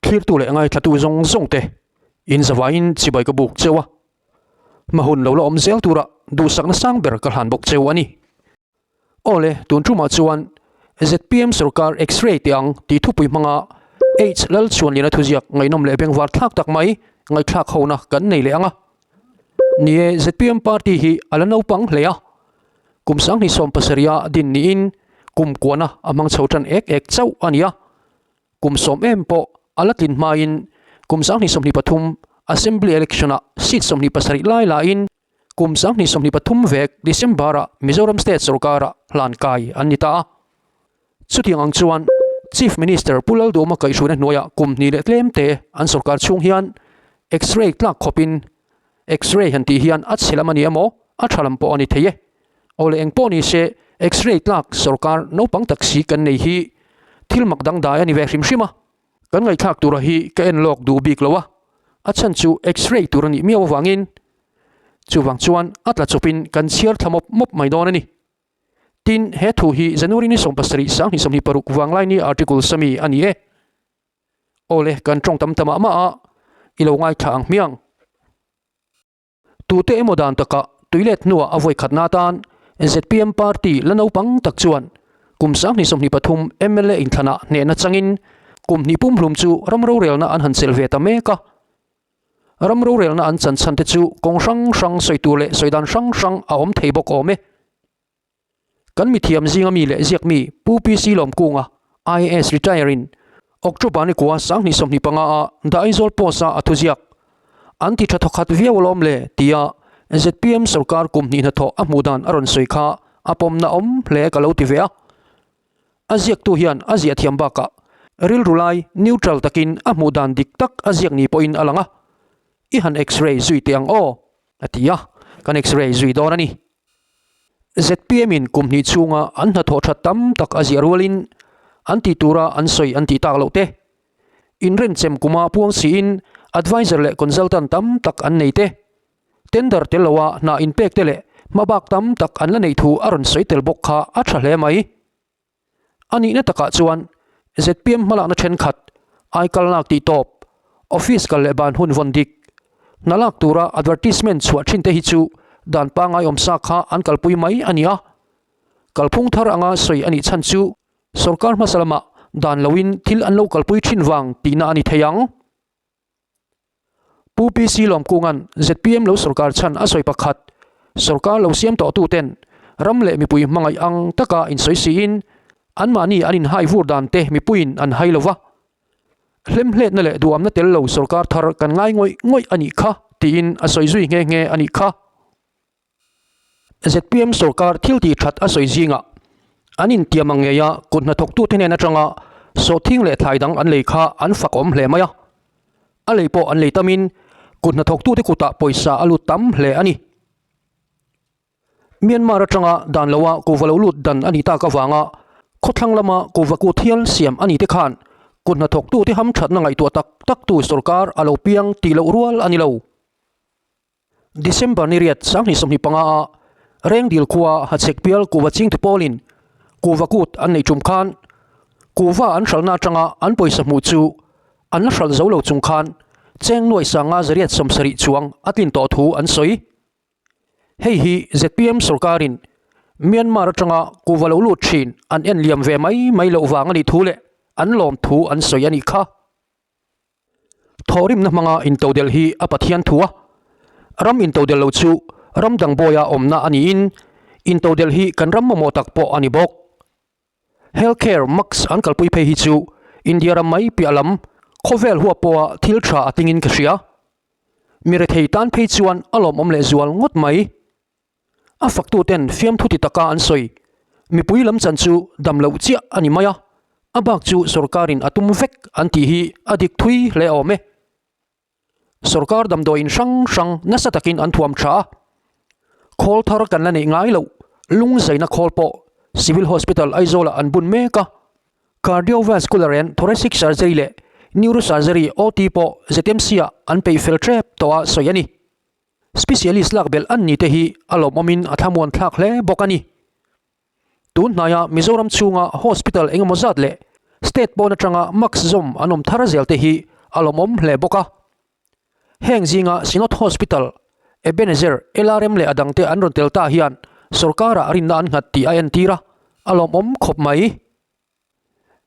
Thlirtu leh ngaithlatu zawng zawng te in zavaiin chibai ka buk cheu a, hma hun lo la awm zel tura duhsakna sang ber ka hlan bawk cheu a ni. Aw le, tun tumah chuan zpm sorkar X-ray teh ang tih thupui hmanga H Lalchhuanliana thuziak ngaihnawm leh bengvar thlak tak mai ngaihthlak hona kan nei leh ang a. Ni e, zpm party hi a la naupang hle a, kum 2017 a din niin kum kuana a hmang chho tan ek ek chauh a ni a. Kum sawm em pawh a la tlin hmain kum 2023 Assembly Election-ah seat 27 lai laiin kum 2023 vek December-ah Mizoram State sorkara hlan kai an ni ta a. Chutiang ang chuan Chief Minister Pu Lalduhma kaihhruaina hnuaiah kum hnih leh tlem te an sorkar chhung hian X-ray tlak khawpin X-ray han tih hian a chhe lam a ni emaw a tha lam pawh a ni thei e. Aw le eng pawh ni se X-ray tlak sorkar naupang tak si kan nei hi thil mak dangdai a ni ve hrim hrim a. Kan ngaihthlak tura hi ka en lawk duh bik lo a, a chhan chu X-ray tur a nih miau avangin chuvang chuan a tla chawpin kan chhiar thla mawp mawp mai dawn a ni. Tin, he thu hi January ni 17 2026 vanglaini article sami a ni e. Aw le, kan tawng tam ta mah mah a, i lo ngaithla ang hmiang. Tute emaw dan takah tuilet hnuah a vawi khatna atan zpm party la naupang tak chuan kum 2023 mla inthlanah hnehna changin kum hnih pumhlum chu ram rorelna an han chelh ve ta mek a. Ram rorelna an chan chhan te chu kawng hrang hrang sawi tur leh sawi dan hrang hrang a awm thei bawk awm e. Kan mithiam zinga mi leh ziak mi Pu PC Lawmkunga, IAS retire in October ni kua 2025 a The Aizawl Post a a thuziak an ti tha thawkhat viau alawm le tia zpm sorkar kum hnih hnathawh a hmuh dan a rawn sawi kha a pawmna awm hle ka lo ti ve a. A ziaktu hian a ziah thiam bakah rilru lai neutral takin a hmuh dan dik tak a ziak ni pawhin a lang a, i han x-ray zui teh ang aw a ti a, kan x-ray zui dawn a ni. Zpm in kum hnih chhunga an hnathawh that tam tak a ziah rualin an tih tura an sawi an tih tak loh te, inrenchem kuma puang siin advisor leh consultant tam tak an nei te, tender tel loa hna inpek te leh hmabak tam tak an la neih thu a rawn sawi tel bawk kha a tha hle mai. A nihna takah chuan zpm hmalakna thenkhat, aikalnak tih tawp, office kal leh ban hun vawn dik, hna lak tura advertisement chhuah thin te hi chu dan pangngai awmsa kha an kalpui mai a ni a. Kalphung thar anga sawi a nih chhan chu sorkar hmasa lamah dan loin thil an lo kalpui thin vang tihna a ni thei ang. Pu PC Lawmkunga'n zpm lo sorkar chhan a sawi pakhat, sorkar lo siam tawh tuten ram leh mipui hmangaih ang taka insawi siin anmahni an inhai vur dan te mipuiin an hai lo va. Hlemhletna leh duhamna tel lo sorkar thar kan ngai ngawih ngawih a nih kha tiin a sawi zui nghe nghe a nih kha. Zpm sorkar thil tih that a sawi zingah an intiam ang ngeia kut hnathawktute hnen atanga sawhthing leh thlai dang an lei kha an fak awm hle mai a. A lei pawh an lei tamin kut hnathawktute kutah pawisa a lut tam hle a ni. Myanmar atanga dan loa kuhva lo lut dan a nih tak avanga khawthlang lama kuhva kut hial siam a ni te khan kut hnathawktute hamthatna ngaihtuah tak taktu sorkar a lo piang tih loh rual a ni lo. December ni riat 2025 a Rengdil khua Hachhek bial kuhva chingtu pawlin kuhva kut an neih tum khan kuhva an hralhna atanga an pawisa hmuh chu an la hralh zo lo chung khan cheng nuai sanga zariat 70 chuang a tlin tawh thu an sawi. Hei hi zpm sorkarin Myanmar atanga kuhva lo lut thin an en liam ve mai mai loh vang a nih thu leh an lawm thu an sawi a nih kha. Thawhrimna hmanga intodelh hi a Pathian thu a, ram intodelh lo chu ram dang bawia awmna a niin intodelh hi kan ram mamawh tak pawh a ni bawk. Health care max an kalpui phei hi chu India ram mai piah lam khawvel huap pawha thil tha a tingin ka hria. Mi rethei tan phei chuan a lawmawm lehzual ngawt mai. A faktuten fiamthu ti taka an sawi. Mipui lam chan chu dam loh chiah a ni mai a, a bak chu sorkarin a tum vek an tih hi a dik thui hle awm e. Sorkar damdawiin hrang hrang nasa takin an thuam tha a, khawl thar kan la neih ngai loh lung zaina khawl pawh Civil Hospital Aizawlah an bun mek a, Cardiovascular and Thoracic Surgery leh Neurosurgery OT pawh ZMC-ah an peih fel tep tawh a sawi a ni. Specialist lak belh an ni te hi a lawmawmin a thlamuan thlak hle bawk a ni. Tun hnaia Mizoram chhunga hospital engemaw zat leh state pawn atanga mask zawm an awm thar zel te hi a lawmawm hle bawk a. Heng zinga Synod Hospital, Ebenezer, LRM leh a dangte an rawn tel ta hian sorkarah rinna an nghat tih a entir a, a lawmawm khawp mai.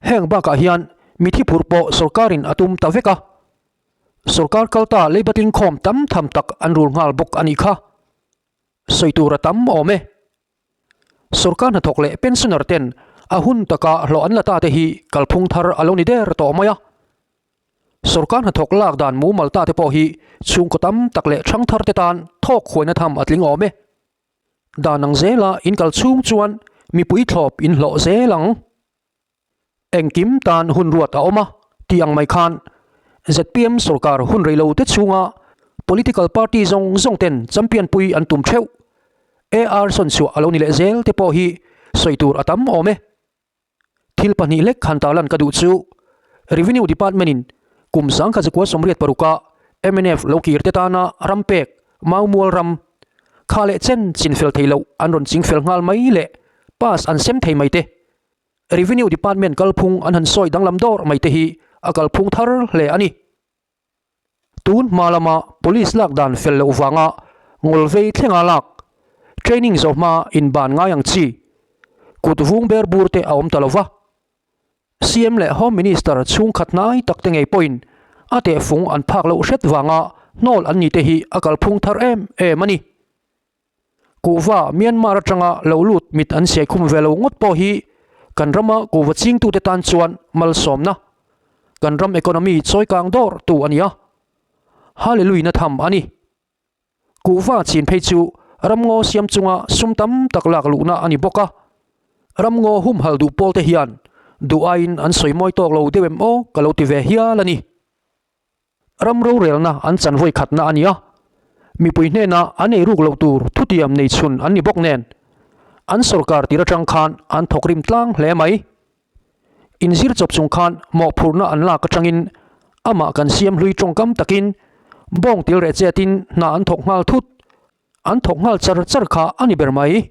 Heng bakah hian mithi phurh pawh sorkarin a tum ta vek a, sorkar kalta leibatling khawm tam tham tak an rul nghal bawk a nih kha. Sawi tur a tam awm e. Sorkar hnathawk leh pensioner ten a hun taka hlawh an la ta te hi kalphung thar a lo ni der tawh mai a. Sorkar hnathawk lak dan mumal ta te pawh hi chhungkaw tam tak leh thangthar te tan thawk huaina tham a tling awm e. Dan ang zela in kal chhung chuan mipui thlawp in hlawh zel ang. Engkim tan hun ruat a awm a tih ang mai khan zpm sorkar hun rei lo te chhunga political party zawng zawng ten champion pui an tum theuh. AR sawn chhuah a lo ni leh zel te pawh hi sawi tur a tam awm e. Thil pahnih lek han tarlan ka duh chu Revenue Department in kum 1986 a mnf lo kir te tana ram pek Maumual ram kha leh chen chin fel thei loh an rawn ching fel nghal mai leh pass an sem thei mai te Revenue Department kalphung an han sawi danglam dawr mai te hi a kalphung thar hle a ni. Tun hma lama police lak dan fel loh vanga ngawlvei thlenga lak, training zawh hma inban ngai ang chi, kut vung ber bur te a awm ta lo va. CM leh Home Minister chhungkhat hnai tak te ngei pawhin a tehfung an phak loh hret vanga hnawl an ni te hi a kalphung thar em em a ni. Kuhva Myanmar atanga lo lut mit an siai khum ve lo ngawt pawh hi kan rama kuhva chingtute tan chuan malsawmna, kan ram economy chawikang dawr tu a ni a, Hallelujah tham a ni. Kuhva chin phei chu ramngaw siam chunga sum tam tak lak luhna a ni bawk a, ramngaw humhal duh pawl te hian duh aiin an sawi mawi tawk lo deuh em aw ka lo ti ve hial a ni. Ram rorelna an chan vawi khatna a ni a, mipui hnena an ei ruk loh tur thutiam nei chhun an ni bawk nen, an sorkar tir atang khan an thawk rim tlang hle mai. Inzir chawp chung khan mawhphurhna an lak atangin amah kan siam hlui tawngkam takin bawng til reh chetin hna an thawk nghal thut, an thawk nghal char char kha a ni ber mai.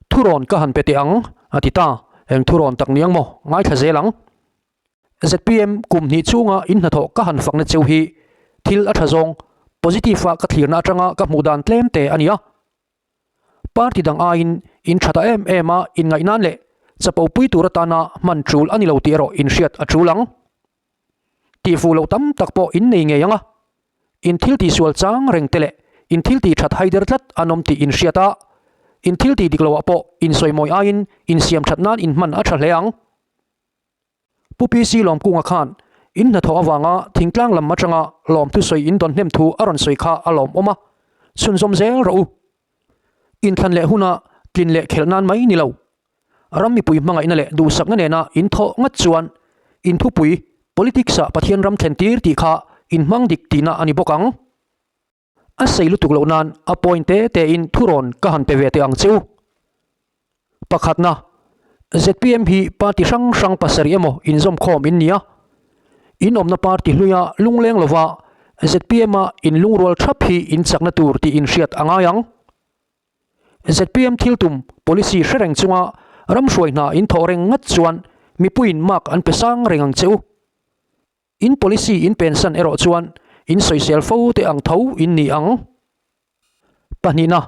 Thurawn ka han pe teh ang, a ti ta. Eng thurawn tak niang maw? Ngaithla zel ang. Zpm kum hnih chhunga in hnathawh ka han fakna cheu hi thil a tha zawng, positive a ka thlirna atanga ka hmuh dan tlem te a ni a. Party dang aiin in tha ta em em a inngaih nan leh chapo pui tur atana hman tul a ni lo tih erawh inhriat a tul ang. Tihfuh loh tam tak pawh in nei ngei ang a. In thil tihsual chang reng te leh in thil tih that haider tlat an awm tih inhriat a, in thil tih dik loah pawh insawimawi aiin insiam that nan inhman a tha hle ang. Pu PC Lawmkunga khan in hnathawh avanga thingtlang lam atanga lawmthu sawi in dawn hnem thu a rawn sawi kha a lawmawm a, chhunzawm zel rawh u. Inthlan leh huna tlin leh khelh nan mai ni lo. Ram mipui hmangaihna leh duhsakna nena in thawh ngat chuan in thupui politics-ah Pathian ram thlen tir tih kha in hmang dik tihna a ni bawk ang. A sei lutuk loh nan a point te te in thurawn ka han pe ve teh ang che u. Pakhatna, zpm hi party hrang hrang pasarih emaw inzawmkhawm in ni a. In awmna party hluia lungleng lova zpm a in lungrual thap hi in chakna tur tih in hriat a ngai ang. Zpm thil tum policy hre reng chunga ram hruai hna in thawh reng ngat chuan mipuiin mark an pe sang reng ang che u. In policy in pensan erawh chuan in sawisel fo te ang tho in ni ang. Pahnihna,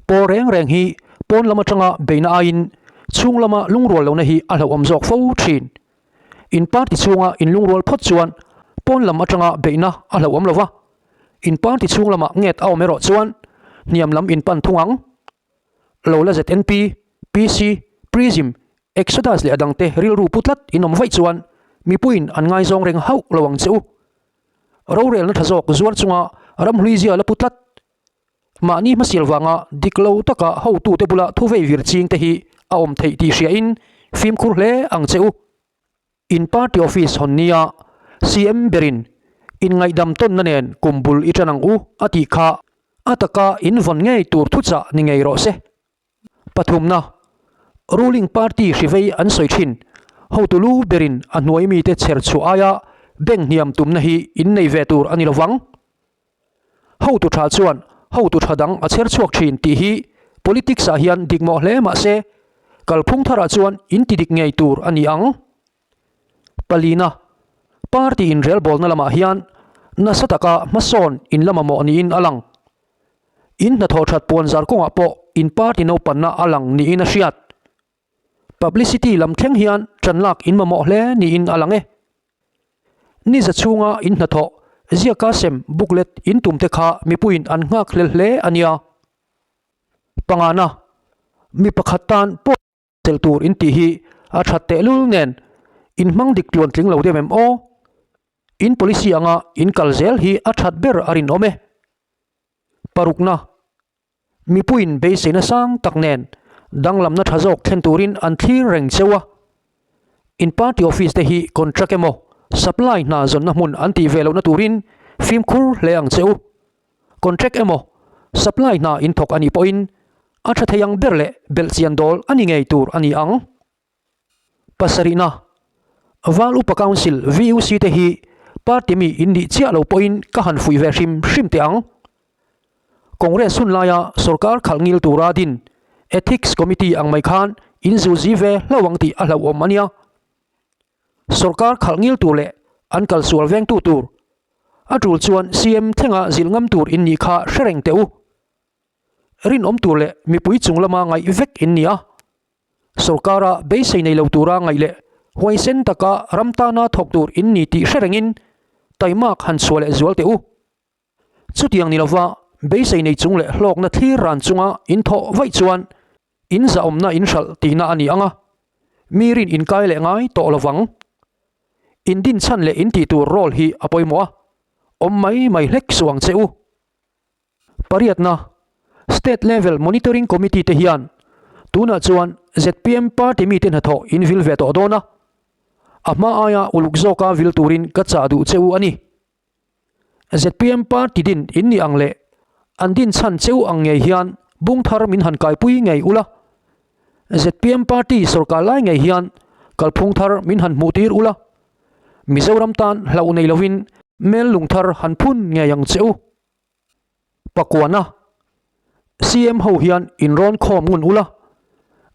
pawl reng reng hi pawn lam atanga beihna aiin chhung lama lungrual lohna hi a hlauhawm zawk fo thin. In party chhunga in lungrual phawt chuan pawn lam atanga beihna a hlauhawm lo va, in party chhung lamah nget a awm erawh chuan hniam lam in pan thung ang. Lo la ZNP, PC, Prism, Exodus leh a dangte rilru pu tlat in awm vaih chuan mipuiin an ngaizawng reng hauh lo ang che u. Rorelna tha zawk zuar chunga ramhlui zia la pu tlat. Mahni hmasial vanga dik lo taka hotute bula thu vei vir ching te hi a awm theih tih hriain fimkhur hle ang che u. In party office hawn nia CM berin inngaihdam tawnna nen kum bul i tan ang u a tih kha a taka in vawn ngei tur thuchah ni ngei rawh se. Pathumna, ruling party hrivei an sawi thin, hotu lu berin a hnuai mite chher chhuah aia bank hniam tumna hi in nei ve tur a ni lovang. Hotu tha chuan hotu tha dang a chher chhuak thin tih hi politics ah hian dik mawh hle mah se, kalphung tharah chuan in ti dik ngei tur a ni ang. Palina. Party inrelbawlna lamah hian nasa taka hmasawn in la mamawh niin a lang. In hnathawh that puan zar kawngah pawh in party naupanna a lang niin a hriat. Publicity lam thleng hian ṭan lak in mamawh hle niin a lang e. Ni za chhunga in hnathawh ziaka sem booklet in tum te kha mipuiin an nghak hlel hle a nia. Pangana, mi pakhat tan pawh chelh tur in tih hi a that tehlul nen in hmang dik tluan tling lo deuh em aw? In policy anga in kal zel hi a that ber a rinawm e. Parukna, Mipuiin beiseina sang tak nen danglamna tha zawk thlen turin an thlir reng cheu a. In party office te hi contract emaw supply hna zawnna hmun an tih ve lohna turin fimkhur hle ang che u. Contract emaw supply hna in thawk a nih pawhin a tha thei ang ber leh belhchian dawl a ni ngei tur a ni ang. Pasarihna, Val Upa Council, VUC, te hi party mi in nih chiah lo pawhin ka han fuih ve hrim hrim teh ang. Congress hun laia sorkar khalh ngil tura din Ethics Committee ang mai khan in zuzi ve hlauh ang tih a hlauhawm a nia. Sorkar khalh ngil tur leh an kalsual vengtu tur a tul chuan CM thlenga zilh ngam tur in nih kha hre reng teh u. Rinawm tur leh mipui chung lama ngaih vek in ni a. Sorkara beisei nei lo tura ngaih leh huaisen taka ram tana thawk tur in ni tih hre rengin taimak han chhuah leh zual teh u. Chutiang ni lova beisei nei chung leh hlawkna thlir ran chunga in thawh vaih chuan in zahawmna in hralh tihna a ni ang a, mi rin inkai leh ngai tawh lovang. In dinchhan leh in tih tur role hi a pawimawh a, awm mai mai hlek suh ang che u. Pariatna, State Level Monitoring Committee te hian tunah chuan zpm party mite hnathawh in vil ve tawh dawn a, a hma aia uluk zawka vil turin ka chah duh che u a ni. Zpm party din in nih ang leh an din chhan che u ang ngei hian bung thar min han kaipui ngei ula. Zpm party sorkar lai ngei hian kalphung thar min han hmuhtir ula. Mizoram tan hlauh nei lovin mel lung thar han phun ngei ang che u. Pakuana, CM ho hian in rawn khawm ngun ula,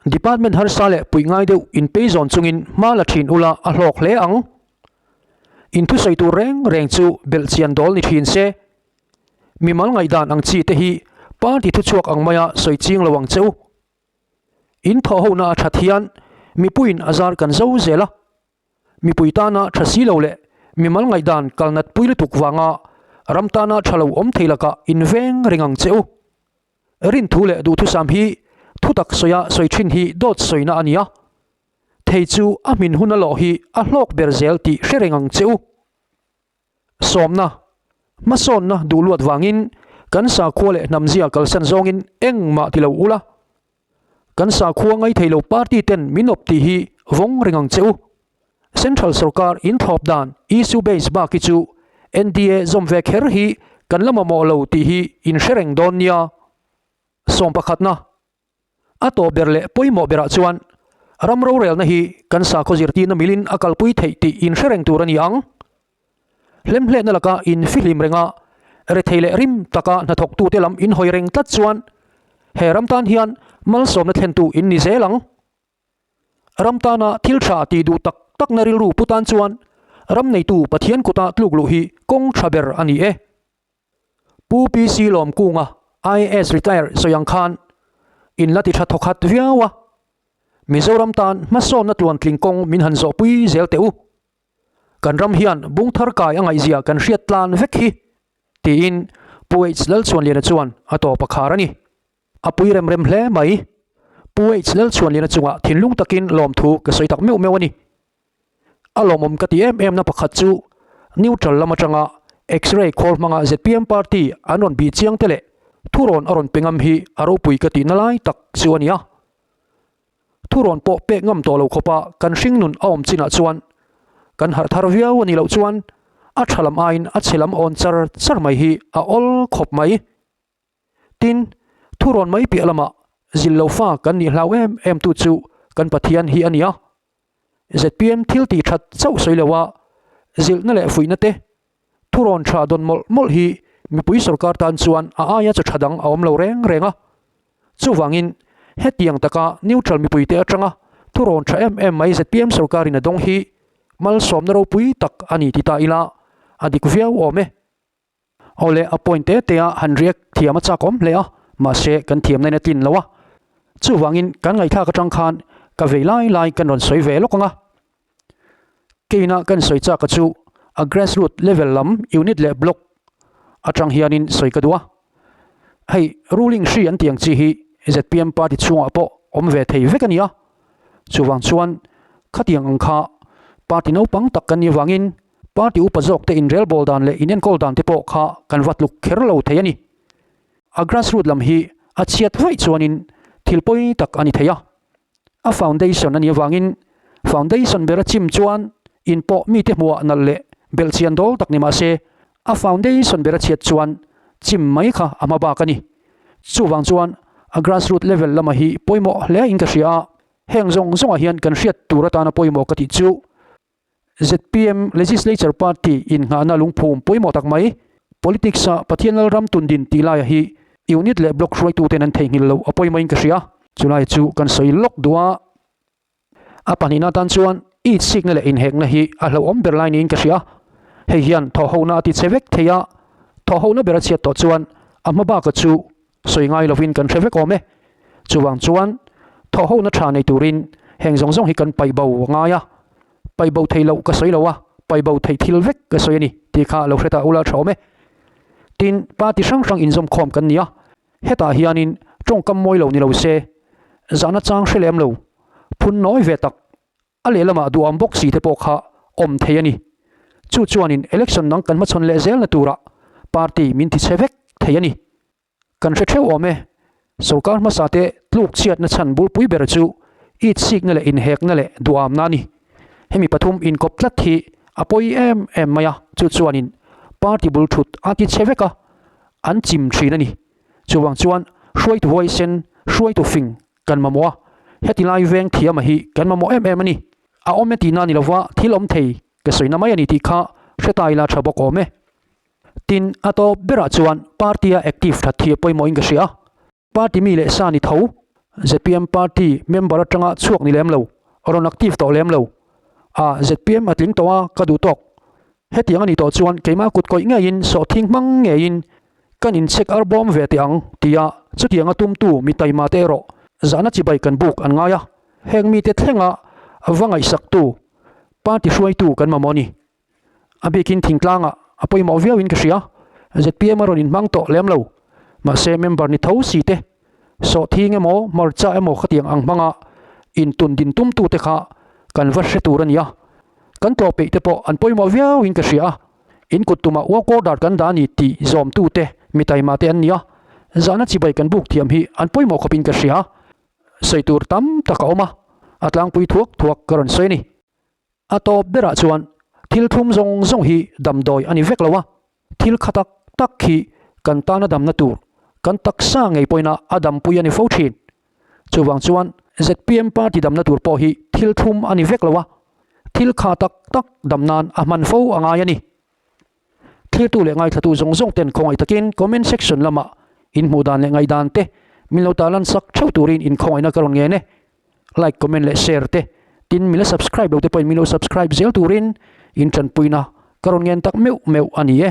Department harsa leh puih ngai deuh in pei zawn chungin hma la thin ula a hlawk hle ang. In thusawi tur reng reng chu belhchian dawl ni thin se. Mimal ngaihdan ang chi te hi party thuchhuak ang maia sawi ching lo ang che u. In thawhhona a that hian mipuiin a zar kan zo zel a. Mipui tana tha si lo leh mimal ngaihdan kalnat pui lutuk vanga ram tana tha lo awm thei lakah inveng reng ang che u. Rinthu leh duhthusam hi thutak sawia sawi thin hi dawt sawina a ni a, thei chu a hmin hun a lawh hi a hlawk ber zel tih hre reng ang che u. Sawmna, hmasawnna duh luat vangin kan sakhua leh hnamzia kalsan zawngin engmah ti lo ula. Kan sakhua ngaithei lo party ten min awp tih hi vawng reng ang che u. Central sorkar in thlawp dan issue base bak hi chu NDA zawm ve kher hi kan la mamawh lo tih hi in hre reng dawn nia. Sawm pakhatna, A tawp ber leh pawimawh berah chuan ram rorelna hi kan sakhaw zirtirna milin a kalpui theih tih in hre reng tur a ni ang. Hlemhletna laka in fihlim renga rethei leh rim taka hnathawktute lam in hawi reng tlat chuan he ram tan hian malsawmna thlentu in ni zel ang. Ram tana thil tha tih duh tak takna rilru pu tan chuan ram neitu Pathian kuta tluk luh hi kawng tha ber a ni e. Pu PC Lawmkunga, IAS retire sawi ang khan in la ti tha thawkhat viau a, Mizoram tan hmasawnna tluantling kawng min han zawhpui zel teh u. Kan ram hian bung thar kai a ngaihzia kan hriat tlan vek hi, tiin Pu H Lalchhuanliana chuan a tawp a khar a ni. A pui rem rem hle mai. Pu H Lalchhuanliana chungah thinlung takin lawmthu ka sawi tak meuh meuh a ni. A lawmawm ka ti em em na pakhat chu neutral lam atanga X-ray khawl hmanga zpm party an rawn bih chiang te leh thurawn a rawn pe ngam hi a ropui ka tihna lai tak chu a ni a. Thurawn pawh pek ngam tawh lo khawpa kan hringnun a awm chinah chuan kan harh thar viau a nih loh chuan a tha lam aiin a chhe lam awn char char mai hi a awl khawp mai. Tin, thurawn mai piah lamah zil lo fa kan nih hlau em em tu chu kan Pathian hi a ni a. Zpm thil tih that chauh sawi lo a, zilhna leh fuihna te thurawn tha dawn mawlh mawlh hi mipui sorkar tan chuan a aia chaw tha dang a awm lo reng reng a. Chuvangin, hetiang taka neutral mipuite atanga thurawn tha em em mai zpm sorkarin a dawng hi. Malsawmna ropui tak a ni ti ta ila a dik viau awm e. Awle a point te te a han react thiam a chak awm hle a, mahse kan thiamna in a tlin lo a. Chuvangin kan ngaihthlak atang khan ka vei lai lai kan rawn sawi ve lawk ang a. Keina kan sawi chak a chu a grassroot level lam unit leh block atang hianin sawi ka duh a. Hei ruling hri an tih ang chi hi zpm party chhungah pawh awm ve thei vek a ni a. Chuvang chuan khatiang ang kha party naupang tak kan nih avangin party upa zawk te inrelbawl dan leh inenkawl dan te pawh kha kan va tluk kher lo thei a ni. A grassroot lam hi a chhiat vaih chuanin thil pawi tak a ni thei a. A foundation a nih avangin foundation ber a chim chuan in pawh mite hmuhah nalh leh belhchian dawl tak ni mah se a foundation ber a chhiat chuan chim mai kha a hma bak a ni. Chuvang chuan a grassroot level lama hi pawimawh hle in ka hria a, heng zawng zawngah hian kan hriat tur atana pawimawh ka tih chu zpm Legislature Party innghahna lungphum pawimawh tak mai, Politics-a Pathian Lalram tundin tih laia hi unit leh block hruaituten an theihnghilh loh a pawimawhin ka hria. Chulai chu kan sawi lawk duh a, a pahnihna atan chuan itsikna leh inhekna hi a hlauhawm ber lai niin ka hria. Hei hian thawhhohna a ti che vek thei a, thawhhohna ber a chhiat tawh chuan a hma baka chu sawi ngai lovin kan hre vek awm e. Chuvang chuan thawhhohna tha nei turin heng zawng zawng hi kan paih bo a ngai a, paih bo thei loh ka sawi lo a, paih bo theih thil vek ka sawi a ni tih kha lo hre ta ula tha awm e. Tin, party hrang hrang inzawm khawm kan ni a, hetah hianin tawngkam mawi lo ni lo se, zahna chang hre lem lo, phun nawi ve tak, A lehlamah duham bawk si te pawh kha awm thei a ni. Chu chuanin election dang kan hmachhawn leh zelna turah party min ti chhe vek thei a ni. Kan hre theuh awm e. Sorkar hmasa te tluk chhiatna chhan bulpui ber chu itsikna leh inhekna leh duhamna a ni. Hemi pathum inkawp tlat hi a pawi em em mai a, chu chuanin party bul thut a ti chhe vek a, an chim thin a ni. Chuvang chuan hruaitu huaisen, hruaitu fing Kan mamawh a, heti lai veng thiama hi kan mamawh em em a ni. A awm e tihna ni lova thil awm thei ka sawina mai a ni tih kha hre ta ila tha bawk awm e. Tin, a tawp berah chuan party-a active that hi a pawimawhin ka hria a. Party mi leh sa ni tho, zpm party member atanga chhuak ni lem lo, rawn active tawh lem lo. A, zpm a tling tawh a, ka duh tawk. Hetiang a nih tawh chuan keimah kut kawih ngeiin sawhthing hmang ngeiin kan inchhek ar bawm ve teh ang tia chutianga tumtu mi taima te erawh zahna chibai kan buk an ngai a, heng mite thlenga va ngaihsaktu party hruaitu kan mamawh a ni. A bikin thingtlangah a pawimawh viauin ka hria, zpm a rawn inhmang tawh lem lo, mahse member ni tho si te, sawhthing emaw hmarcha emaw khatiang ang hmanga intun din tumtute kha kan va hre tur a ni a, kan tlawh peih te pawh an pawimawh viauin ka hria a. In kut tumah work order kan dah a ni tih zawmtute mi taima te an ni a, zahna chibai kan buk thiam hi an pawimawh khawpin ka hria. Sawi tur tam tak a awm a, a tlangpui thuak thuak ka rawn sawi a ni. A tawp berah chuan thil thlum zawng zawng hi damdawi a ni vek lo a, thil kha tak tak hi kan tana damna tur, kan taksa ngei pawhin a dampui a ni fo thin. Chuvang chuan zpm party damna tur pawh hi thil thlum a ni vek lo a, thil kha tak tak dam nan a hman fo a ngai a ni. Thlirtu leh ngaithlatu zawng zawng ten khawngaih takin comment section lamah in hmuh dan leh ngaihdan te min lo tarlan sak theuh turin in khawngaihna ka rawn ngen e. Like, comment leh share te tin min la subscribe lo te pawhin min lo subscribe zel turin in tanpuina ka rawn ngen tak meuh meuh a ni e.